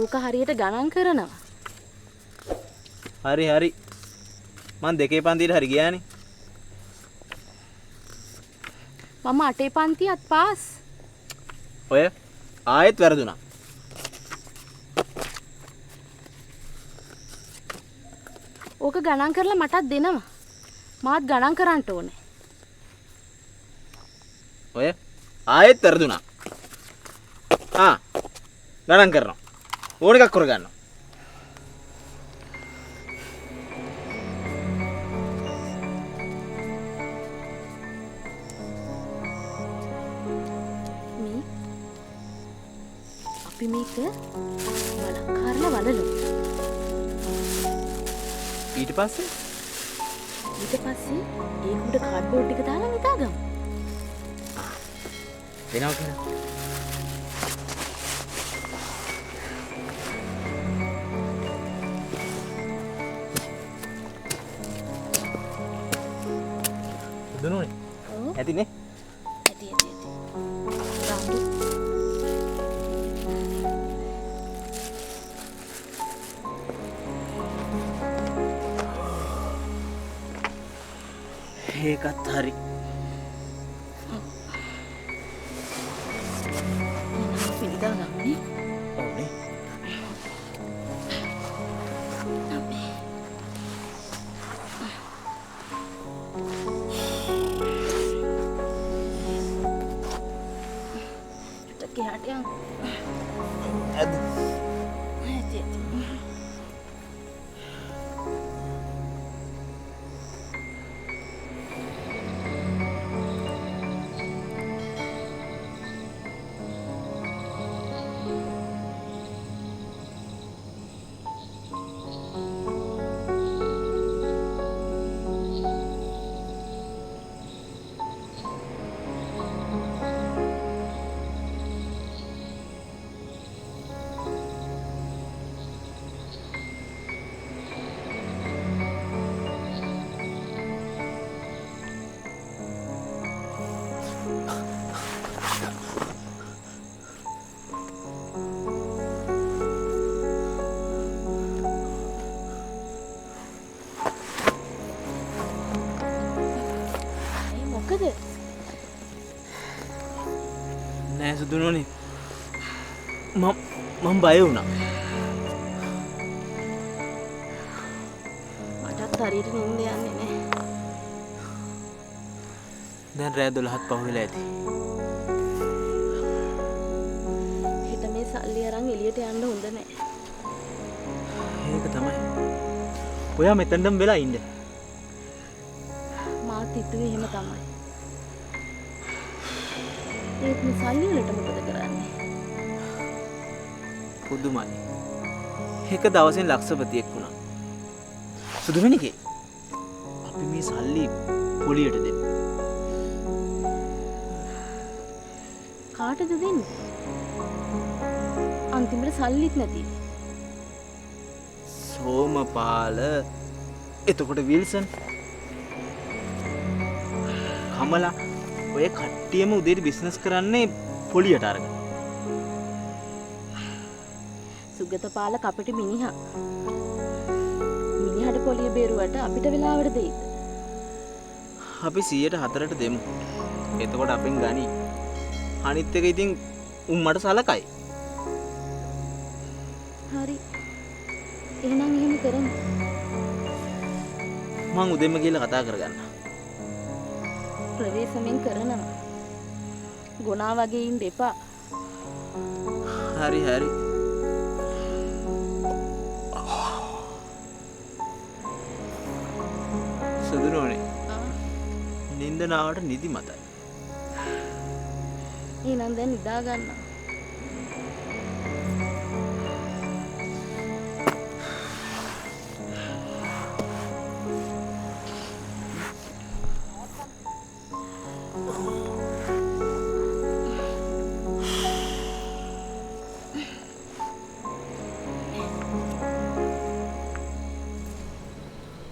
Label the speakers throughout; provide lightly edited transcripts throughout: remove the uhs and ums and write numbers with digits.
Speaker 1: ඕක හරියට ගණන් කරනවා.
Speaker 2: හරි හරි. මං දෙකේ පන්තියට හරි ගියානේ.
Speaker 1: මම අටේ පන්තියත් පාස්.
Speaker 2: ඔය ආයෙත් වැරදුනා.
Speaker 1: ඕක ගණන් කරලා මටත් දෙනවා. මාත් ගණන් කරන්න ඕනේ.
Speaker 2: ඔය ආයෙත් වැරදුනා. ආ ගණන් කරනවා. ඕන එකක් කරගන්නවා.
Speaker 1: මේ අපි මේක වලක් කාරලා වලලමු.
Speaker 2: ඊට පස්සේ
Speaker 1: ඒක උඩ කාඩ්බෝඩ් ටික දාලා නිදාගමු.
Speaker 2: වෙනවා කියලා. දුනුනේ.
Speaker 1: ඔව්.
Speaker 2: ඇතිනේ.
Speaker 1: ඇති ඇති ඇති. රාමුඩු.
Speaker 2: ඒකත් හරි.
Speaker 1: එහෙනම් අපි නිදාගමු නේ.
Speaker 2: ඔව්නේ.
Speaker 1: අපේ චුට්ටක් එහාට යන්.
Speaker 2: ඇද.
Speaker 1: ඇති ඇති. ඒ මොකද?
Speaker 2: නෑ සුදුනෝනේ. මම බය වුණා.
Speaker 1: මටත් හරියට නින්ද යන්නේ නෑ.
Speaker 2: දැන් රෑ 12ත් පහු වෙලා ඇති.
Speaker 1: හෙට මේ සල්ලි අරන් එළියට යන්න හොඳ නෑ.
Speaker 2: ඒක තමයි. ඔයා මෙතනටම වෙලා ඉන්න.
Speaker 1: මාත් හිතුවේ එහෙම තමයි. ඒත් මේ සල්ලි වලට මොකද කරන්නේ?
Speaker 2: පුදුමයි. එක දවසෙන් ලක්ෂපතියෙක් වුණා. සුදුමෙනිකේ අපි මේ සල්ලි පොලියට දෙමු.
Speaker 1: කාටද දෙන්නේ? අන්තිමට සල්ලිත් නැති වෙයි.
Speaker 2: සෝමපාල, එතකොට විල්සන්, කමලා ඔය කට්ටියම උදේට බිස්නස් කරන්නේ පොලියට අරගෙන.
Speaker 1: සුගතපාල කපටි මිනිහා. මිනිහට පොලිය බේරුවට අපිට වෙලාවට දෙයිද?
Speaker 2: අපි 104ට දෙමු. එතකොට අපෙන් ගනි. අනිත් එක ඉතින් උන් මට සලකයි.
Speaker 1: හරි. එහෙනම් එහෙම කරමු.
Speaker 2: මං උදෙන්ම ගිහලා කතා කරගන්න.
Speaker 1: ප්‍රවේශමෙන් කරනවා. ගොනා වගේ ඉන්න එපා.
Speaker 2: හරි හරි. සුදුනෝනේ. නින්ද නාවට නිදි මතයි.
Speaker 1: එහෙනම් දැන් නිදා ගන්න.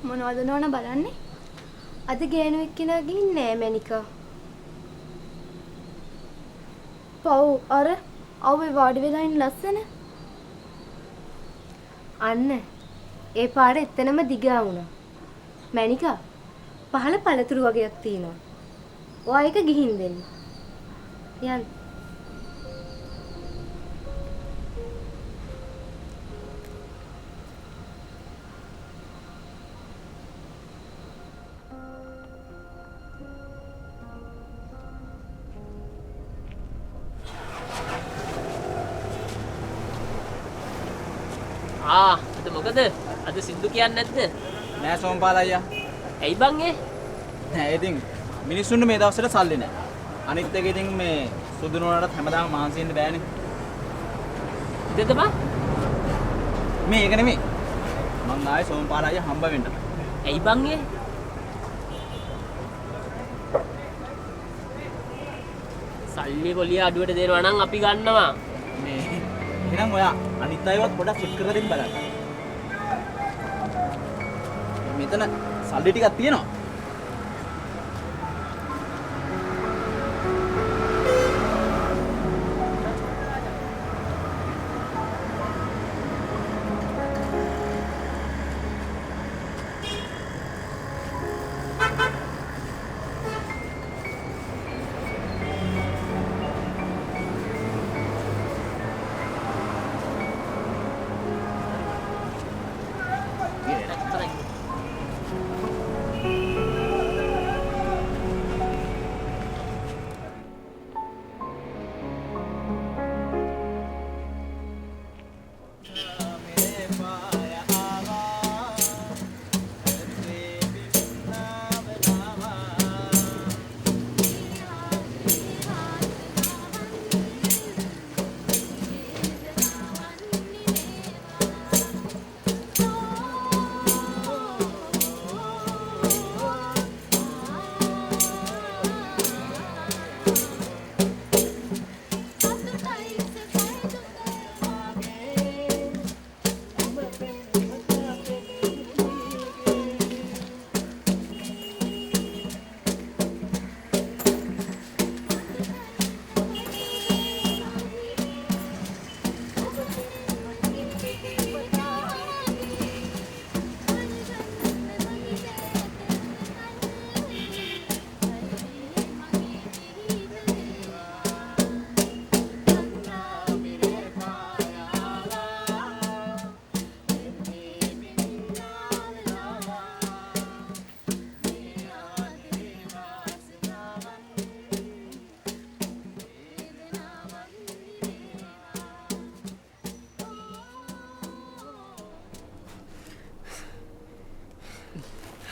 Speaker 3: මොනවද නෝන බලන්නේ? අද ගෑනු එක්කෙනා ගිහින් නෑ මැනිකා. පව් අර අව්වේ වාඩි වෙලා ඉන්න ලස්සන. අන්න ඒ පාර එතනම දිගා වුණා. මැනිකා පහළ පළතුරු වගේක් තියෙනවා. ඔයා ඒක ගිහින් දෙන්න. යන්න.
Speaker 4: ආ අද මොකද? අද සින්දු කියන්නේ නැද්ද?
Speaker 2: නෑ සෝම්පාල අයියා.
Speaker 4: ඇයි බං ඒ?
Speaker 2: නෑ ඉතින් මිනිස්සුන්ට මේ දවස්වල සල්ලි නෑ. අනිත් එක ඉතින් මේ සුදු නෝනාටත් හැමදාම මහන්සි වෙන්න බෑනේ.
Speaker 4: ඉතින්ද බං?
Speaker 2: මේ ඒක නෙමෙයි. මං ආයේ සෝම්පාල අයියා හම්බ වෙන්න.
Speaker 4: ඇයි බං ඒ? සල්ලි පොලිය අඩුවට දෙනවා නම් අපි ගන්නවා.
Speaker 2: මේ එහෙනම් ඔයා අනිත් අයවත් පොඩක් සෙට් කරලා දෙන්න බලන්න. මෙතන සල්ලි ටිකක් තියෙනවා.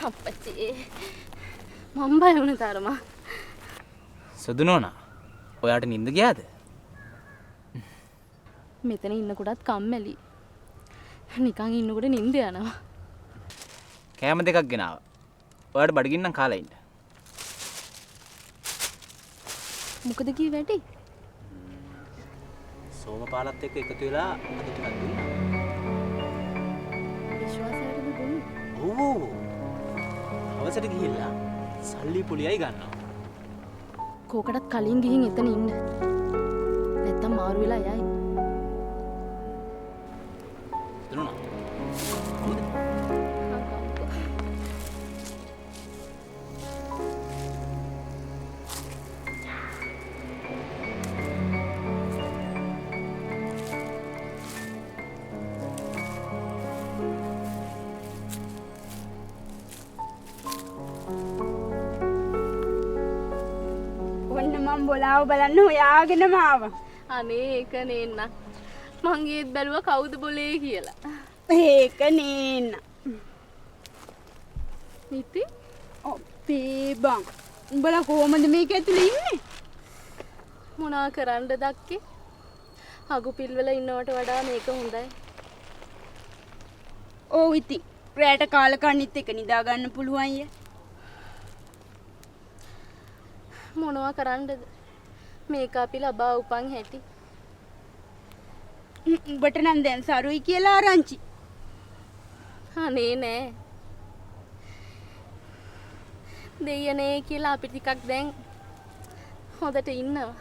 Speaker 1: අප්පච්චි මම බය වුණ තරම.
Speaker 2: සුදු නෝනා ඔයාට නිින්ද ගියාද?
Speaker 1: මෙතන ඉන්නකොටත් කම්මැලි. නිකන් ඉන්නකොට නිින්ද යනවා.
Speaker 2: කෑම දෙකක් ගෙනාවා. ඔයාට බඩගින්නම් කාලා ඉන්න.
Speaker 1: මොකද කී වැඩි?
Speaker 2: සෝමපාලත් එක්ක එකතු වෙලා අද ටිකක් දුන්නා.
Speaker 1: විශ්වාසයටද දුන්නේ?
Speaker 2: ඔව් ඔව්. හවසට ගිහිල්ලා සල්ලි පොලියයි ගන්නවා.
Speaker 1: කෝකටත් කලින් ගිහින් එතන ඉන්න. නැත්තම් මාරු වෙලා යයි.
Speaker 2: දුන්නා. කොහොමද?
Speaker 5: ඔන්න මං බොලාව බලන්න හොයාගෙනම ආවා.
Speaker 1: අනේ ඒක නේන්න. මං ඒත් බැලුවා කවුද බොලේ කියලා.
Speaker 5: ඒක නේන්න.
Speaker 1: ඉතින්
Speaker 5: අපේ බං. උඹලා කොහොමද මේක ඇතුලේ ඉන්නේ?
Speaker 1: මොනා කරන්න දක්කේ? අගු පිල්වල ඉන්නවට වඩා මේක හොඳයි.
Speaker 5: ඔව් ඉතින් රැට කාලකන්නිත් එක නිදා ගන්න පුළුවන් ය.
Speaker 1: මොනවා කරන්නද? මේක අපි ලබා උපන් හැටි.
Speaker 5: උඹට නම් දැන් සරුයි කියලා ආරංචි.
Speaker 1: අනේ නෑ. දෙයනේ කියලා අපි ටිකක් දැන් හොඳට ඉන්නවා.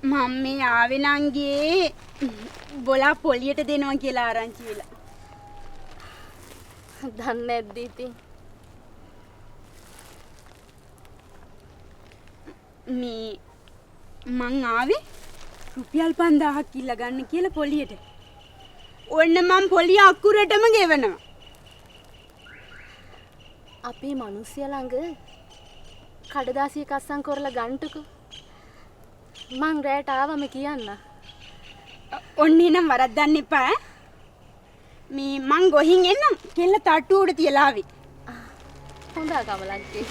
Speaker 5: මම මේ ආවේ නංගී බොලා පොලියට දෙනවා කියලා ආරංචි වෙලා.
Speaker 1: දන්නේ නැද්ද ඉතින්?
Speaker 5: මේ මං ආවේ රුපියල් 5000ක් ඉල්ල ගන්න කියලා පොලියට. ඔන්න මං පොලිය අකුරටම ගෙවනවා.
Speaker 1: අපේ මිනිස්සයා ළඟ කඩදාසියක අස්සම් කරලා ගන්නටකෝ. මං රැට ආවම කියන්න.
Speaker 5: ඔන්න එහෙනම් වරද්දන්න එපා ඈ. මේ මං ගොහින් එන්නම් කෙල්ල තට්ටුව උඩ තියලා ආවේ.
Speaker 1: හොඳා කමලක්කේ.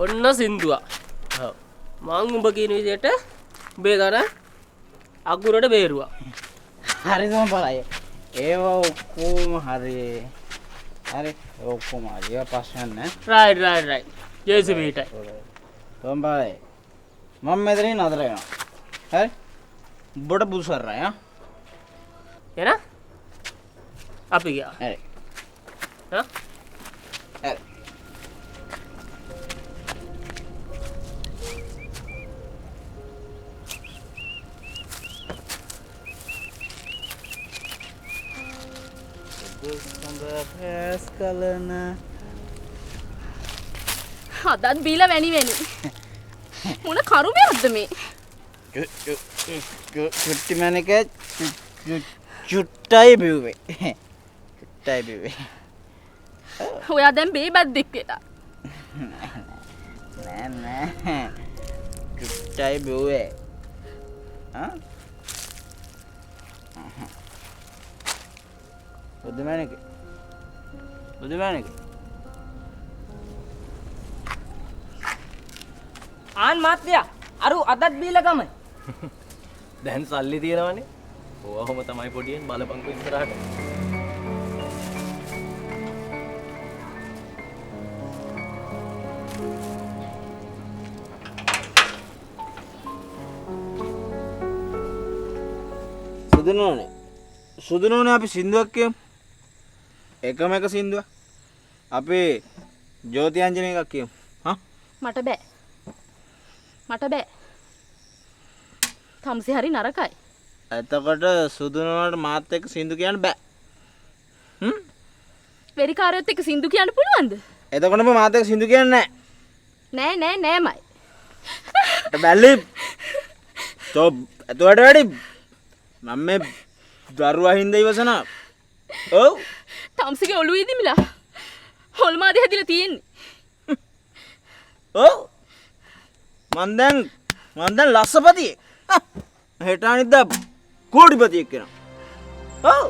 Speaker 4: ඔන්න සින්දුවක්. ඔව්. මං උඹ කියන විදිහට උඹේ ගණ අගුරට බේරුවා.
Speaker 6: හරි සෝම්පාල ඒවා ඔක්කොම හරි. හරි ඔක්කොම හරි. ඒවා ප්‍රශ්නයක් නෑ.
Speaker 4: Right right right. ජේසු පිටයි.
Speaker 6: සෝම්පාල මම මෙතනින් නතර වෙනවා. හරි? උඹට බුසරයි ආ.
Speaker 4: එන අපි ගියා.
Speaker 6: හරි.
Speaker 4: හා?
Speaker 6: හරි.
Speaker 1: අදත් බීලා වැනි වැනි. මොන කරුමයක්ද මේ?
Speaker 6: චුට්ටි මැනික චුට්ටයි බිව්වේ. චුට්ටයි බිව්වේ.
Speaker 1: ඔයා දැන් බේබද්දෙක් වෙලා.
Speaker 6: නෑ නෑ. චුට්ටයි බිව්වේ. ආ? බුදුමැණික බුදුමැණික
Speaker 7: ආන් මාත්‍යා අරු අදත් බීලා ගම.
Speaker 8: දැන් සල්ලි තියෙනවනේ. ඕවා ඔහොම තමයි පොඩියෙන් බලපංකෝ ඉස්සරහට.
Speaker 6: සුදුනෝනේ සුදුනෝනේ අපි සින්දුවක් කියමු. එකම එක සින්දුවක්. අපි ජෝති අංජන එකක් කියමු. හා?
Speaker 1: මට බෑ. මට බෑ. තම්සි හරි නරකයි.
Speaker 6: එතකොට සුදුනෝනට මාත් එක්ක සින්දු කියන්න බෑ. හ්ම්?
Speaker 1: වෙරිකාරයොත් එක්ක සින්දු කියන්න පුළුවන්ද?
Speaker 6: එතකොටම මාත් එක්ක සින්දු කියන්නේ
Speaker 1: නෑ. නෑ නෑ නෑමයි.
Speaker 6: මට බැලි. තෝ එතකොට වැඩි මම මේ දරුවා හින්දා ඉවසනා. ඔව්.
Speaker 1: තම්සිගේ ඔළුව ඉදිමිලා හොල්මාදේ හැදිලා තියෙන්නේ.
Speaker 6: ඔව්. මං දැන් ලස්සපතියෙක්. හෙට අනිද්දා කෝටිපතියෙක් වෙනවා. ඔව්.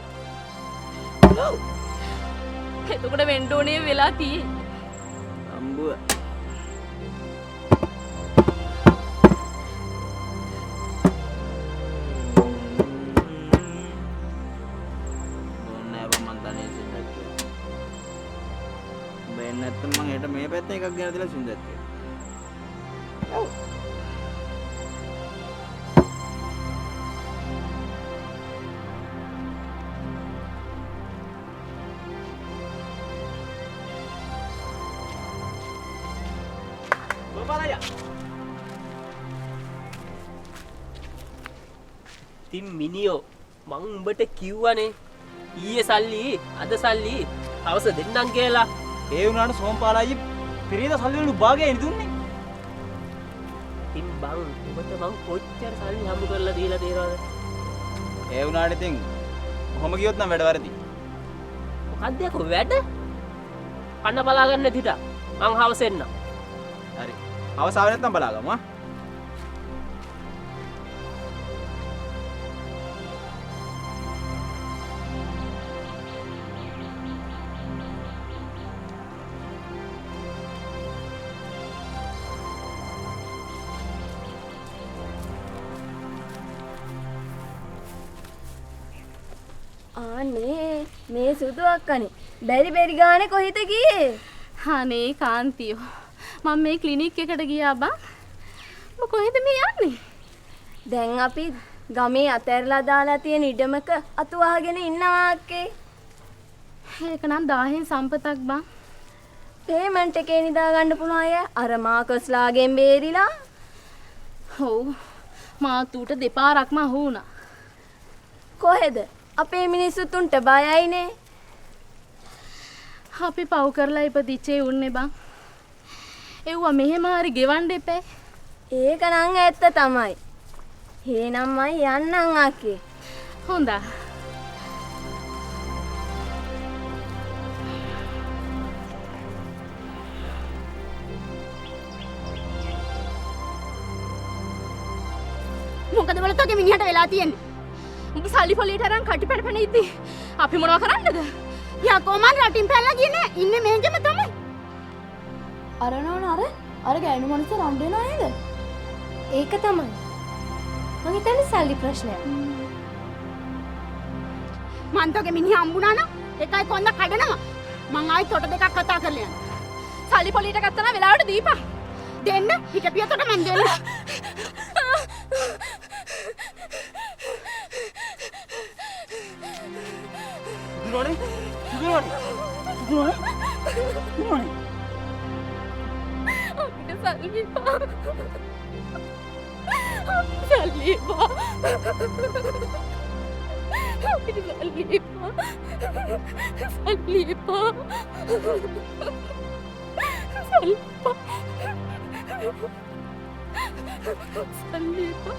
Speaker 6: ඔව්.
Speaker 1: එතකොට වෙන්න ඕනේ වෙලා තියෙන්නේ.
Speaker 6: අම්බුව. නැත්තම් මං හෙට මේ පැත්තේ එකක් ගෙන දීලා සින්දුවක් කියනවා. ඔව්.
Speaker 2: ගෝපාලయ్యා.
Speaker 4: ඉතින් මිනියෝ මං උඹට කිව්වනේ ඊයේ සල්ලි අද සල්ලි හවස දෙන්නම් කියලා.
Speaker 2: ඒ වුණාට සෝම්පාල අයියේ පෙරේද සල්ලි වල භාගය එනි දුන්නේ.
Speaker 4: ඉතින් බං උඹට මං කොච්චර සල්ලි හම්බ කරලා දීලා තියෙනවද?
Speaker 2: ඒ වුණාට ඉතින් කොහොම ගියොත් නම් වැඩ වැරදි.
Speaker 4: මොකද්ද යකෝ වැඩ? කන්න බලා ගන්න නැති හිටා. මං හවස එන්නම්.
Speaker 2: හරි. හවස ආවේ නැත්නම් බලාගමු ආ.
Speaker 3: අනේ මේ සුදු අක්කනේ බැරි බැරි ගානේ කොහෙද ගියේ?
Speaker 1: අනේ කාන්තියෝ මම මේ ක්ලිනික් එකට ගියා බං. ඔබ කොහෙද මේ යන්නේ?
Speaker 3: දැන් අපි ගමේ අතෑරලා දාලා තියෙන ඉඩමක අතු වහගෙන ඉන්නවා අක්කේ.
Speaker 1: ඒක නම් 1000න් සම්පතක් බං.
Speaker 3: පේමන්ට් එකේ නිදා ගන්න පුළුවන් අය අර මාකස්ලාගෙන් බේරිලා.
Speaker 1: ඔව් මාත් ඌට දෙපාරක්ම අහු වුණා.
Speaker 3: කොහෙද? අපේ මිනිස්සු තුන්ට බයයිනේ.
Speaker 1: අපි පව් කරලා ඉපදිච්ච උන්නේ බං. එව්වා මෙහෙම හරි ගෙවන්න එපා.
Speaker 3: ඒක නම් ඇත්ත තමයි. එහෙනම් මං යන්නම් අක්කේ.
Speaker 1: හොඳයි.
Speaker 5: මොකද බලතෝගේ මිනිහට වෙලා තියෙන්නේ?
Speaker 1: උඹ සල්ලි පොලියට අරන් කටි පැන පැන ඉද්දි අපි මොනවා කරන්නද?
Speaker 5: යකෝ මං රටින් පැනලා ගියේ නෑ. ඉන්නේ මේකෙම තමයි.
Speaker 9: අර නෝන අර ගෑනු මනුස්ස රණ්ඩු වෙනව නේද?
Speaker 3: ඒක තමයි. මං හිතන්නේ සල්ලි ප්‍රශ්නයක්.
Speaker 5: මං තෝගේ මිනිහා හම්බුණා නම් එකයි කොන්ද කඩනවා. මං ආයි තොට දෙකක් කතා කරලා යනවා.
Speaker 1: සල්ලි පොලියට ගත්තා නම් වෙලාවට දීපන්.
Speaker 5: දෙන්න හිටපිය තොට මං දෙන්න.
Speaker 2: සුදුනෝනේ සුදුනෝනේ සුදුනෝනේ සුදුනෝනේ
Speaker 1: අපිට සල්ලි එපා. සල්ලි එපා. අපිට සල්ලි එපා. සල්ලි එපා. සල්ලි එපා. සල්ලි එපා. සල්ලි එපා.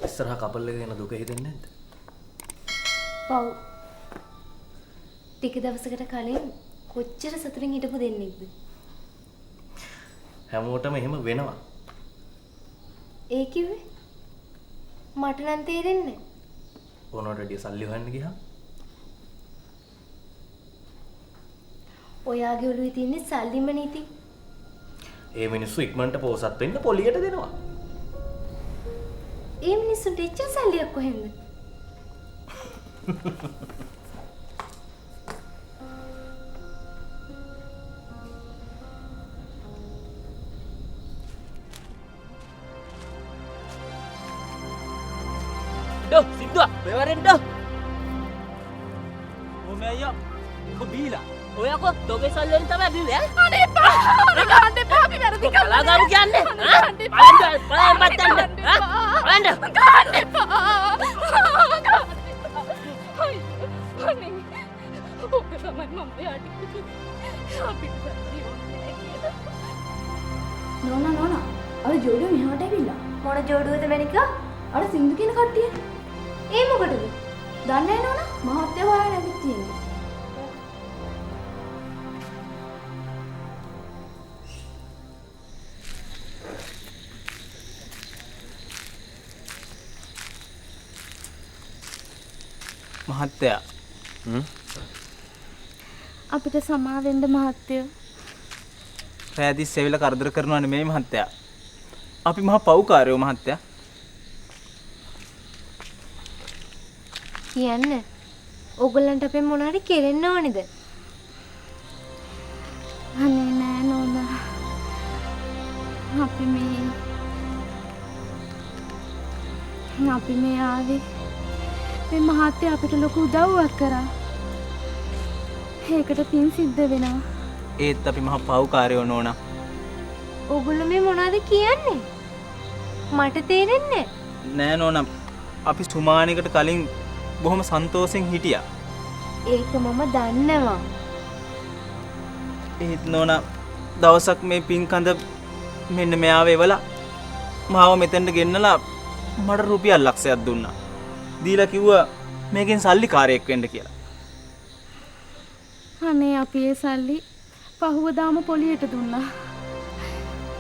Speaker 8: ඉස්සරහ කපල් එක ගැන දුක හිතෙන්නේ නැද්ද?
Speaker 3: පව්. ටික දවසකට කලින් කොච්චර සතුටින් හිටපු දෙන්නෙක්ද?
Speaker 8: හැමෝටම එහෙම වෙනවා.
Speaker 3: ඒ කිව්වේ මට නම් තේරෙන්නේ නැහැ.
Speaker 8: ඕනවට වැඩිය සල්ලි හොයන්න ගියාම
Speaker 3: ඔයාගේ ඔළුවේ තියෙන සල්ලිමනේ ඉතින්.
Speaker 8: ඒ මිනිස්සු ඉක්මනට පෝසත් වෙන්න පොලියට දෙනවා.
Speaker 3: ඒ මිනිස්සුන්ට එච්චර සල්ලියක් කොහෙන්ද?
Speaker 4: ඩෝ සිද්ධුවා මෙවරෙන් ඩෝ.
Speaker 2: ඔමේ අයියා කො බීලා.
Speaker 4: ඔයකෝ තෝගේ සල්ලි වලින් තමයි බිව්වේ ඈ?
Speaker 1: අනේ එපා. අනේ ගහන්න එපා. අපි වැරදි කරලා.
Speaker 4: කලාගාමු කියන්නේ ඈ? බලන්න බලන්න බත්තන්න ඈ? බලන්න.
Speaker 1: ගහන්න එපා. ගහන්න එපා. අනේ ඔක තමයි මම ඔයාට කිව්වේ. අපිට සල්ලි ඕනේ නෑ කියලා.
Speaker 9: නෝනා නෝනා අර ජෝඩුව මෙහාට ඇවිල්ලා.
Speaker 3: මොන ජෝඩුවද මැනිකා?
Speaker 9: අර සින්දු කියන කට්ටිය.
Speaker 3: ඒ මොකටද?
Speaker 9: දන්නේ නෑ නෝනා මහත්තයා හොයාගෙන ඇවිත් තියෙන්නේ.
Speaker 2: මහත්තයා
Speaker 1: අපිට සමා වෙන්න මහත්තයෝ.
Speaker 2: රෑ තිස්සේ ඇවිල්ලා කරදර කරනවා නෙමෙයි මහත්තයා. අපි මහා පව්කාරයෝ මහත්තයා.
Speaker 3: කියන්න ඕගොල්ලන්ට අපෙන් මොන හරි කෙරෙන්න ඕනේද?
Speaker 1: අනේ නෑ නෝනා. අපි මේ ආවේ මේ මහත්තයා අපිට ලොකු උදව්වක් කරා. ඒකට පින් සිද්ධ වෙනවා.
Speaker 2: ඒත් අපි මහා පව්කාරයෝ නෝනා.
Speaker 3: ඕගොල්ලෝ මේ මොනවද කියන්නේ? මට තේරෙන්නේ
Speaker 2: නෑ නෝනා. අපි සුමානයකට කලින් බොහොම සන්තෝෂෙන් හිටියා.
Speaker 3: ඒක මම දන්නවා.
Speaker 2: ඒත් නෝනා දවසක් මේ පින් කඳ මෙන්න මෙයාව එවලා මාව මෙතෙන්ට ගෙන්නලා මට රුපියල් ලක්ෂයක් දුන්නා. දීලා කිව්වා මේකෙන් සල්ලිකාරයෙක් වෙන්න කියලා.
Speaker 1: අනේ අපි ඒ සල්ලි පහුවදාම පොලියට දුන්නා.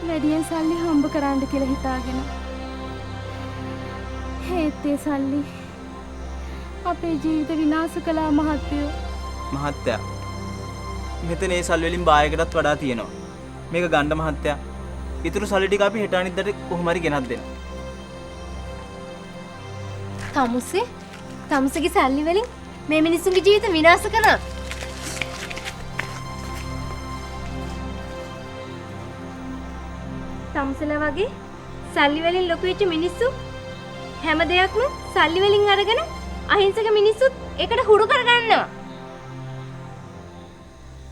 Speaker 1: වැඩියෙන් සල්ලි හම්බ කරන්න කියලා හිතාගෙන. ඒත් ඒ සල්ලි අපේ ජීවිත විනාශ කළා මහත්තයෝ.
Speaker 2: මහත්තයා, මෙතන ඒ සල්ලි වලින් බායකටත් වඩා තියෙනවා. මේක ගන්න මහත්තයා. ඉතුරු සල්ලි ටික අපි හෙට අනිද්දාට කොහොම හරි ගෙනත් දෙන්න.
Speaker 3: තමුසේ තමුසේගේ සල්ලි වලින් මේ මිනිස්සුන්ගේ ජීවිත විනාශ කරා. තමුසලා වගේ සල්ලි වලින් ලොකු වෙච්ච මිනිස්සු හැම දෙයක්ම සල්ලි වලින් අරගෙන අහිංසක මිනිස්සුත් ඒකට හුරු කරගන්නවා.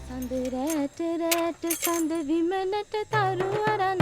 Speaker 1: සඳ රැට රැට සඳ විමනට තරු අරන්